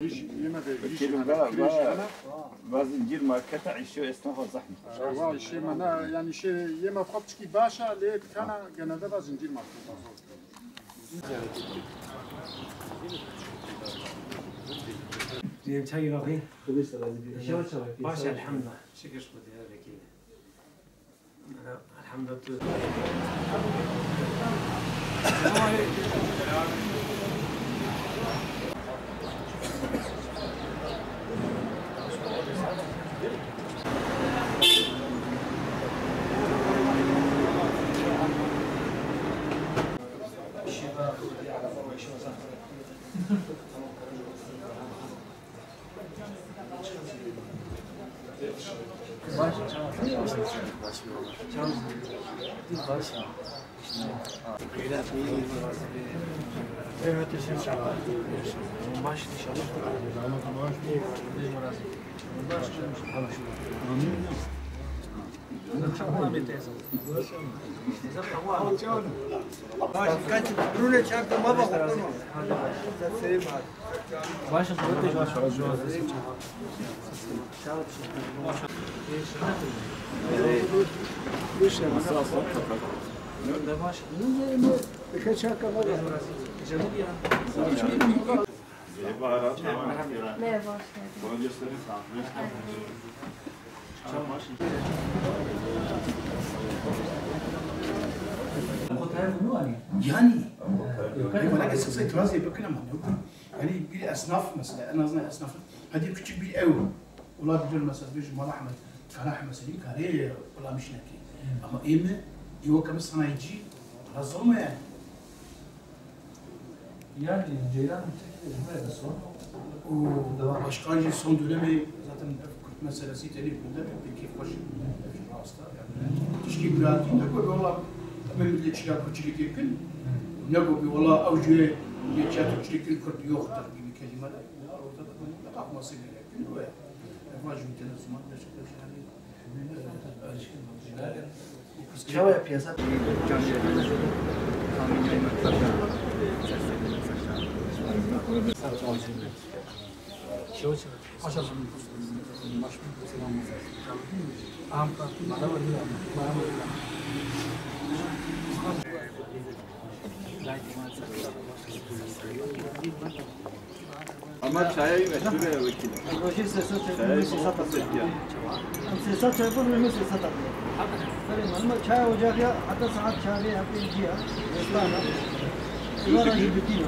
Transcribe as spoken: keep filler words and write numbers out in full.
Yeme de Vekîlim, va, va, va zincîr marketa îşê esnafa zehmet. Wa îşê me ne, yani îşê yeme xwe piçkî baş e, lê kana genelde va zincîr marketa zor. Diyelim çay bakayım. Baş elhamdülillah. Şükür Xwedê, her vekî. Elhamdülillah. Merhaba, hoş geldin. Yani, yani bana esas itiraz yapıyor ama ne bu? Yani bir esnaf mesela, en azından esnaf, hadi küçük bir ev, olabilir mesela bir Mala Ahmet, Kara Ahmet senin kare olamış ne ki? Ama ev mi? Ev o kadar sanayici, lazım mı yani? Yani Ceylan Türkiye Cumhuriyeti son. O başkan jî son dönemi zaten Kürt meselesi tenê gündem, pek keyf hoş. Rasta yani. Tişkî güvendiğinde koy valla, hemen milliyetçiler Kürtçülük yakın. Ne bu bir valla avcı milliyetçiler Kürtçülük yakın, Kürt yoktur gibi kelimeler. Ya ortada bunun da kalkması gerekir. O ya. Vajî tene zaman beş yani. Çawa piyasa? Ama çaya yine şuraya vekil. Rojê sê sed çayê, çaya sê sed çayê. Em sê sed çayê, sê sed. Belê, malum e, çaya ocağı ya, hatta saat çayê hep encî ya. Restana. Şurada jî bitî ya.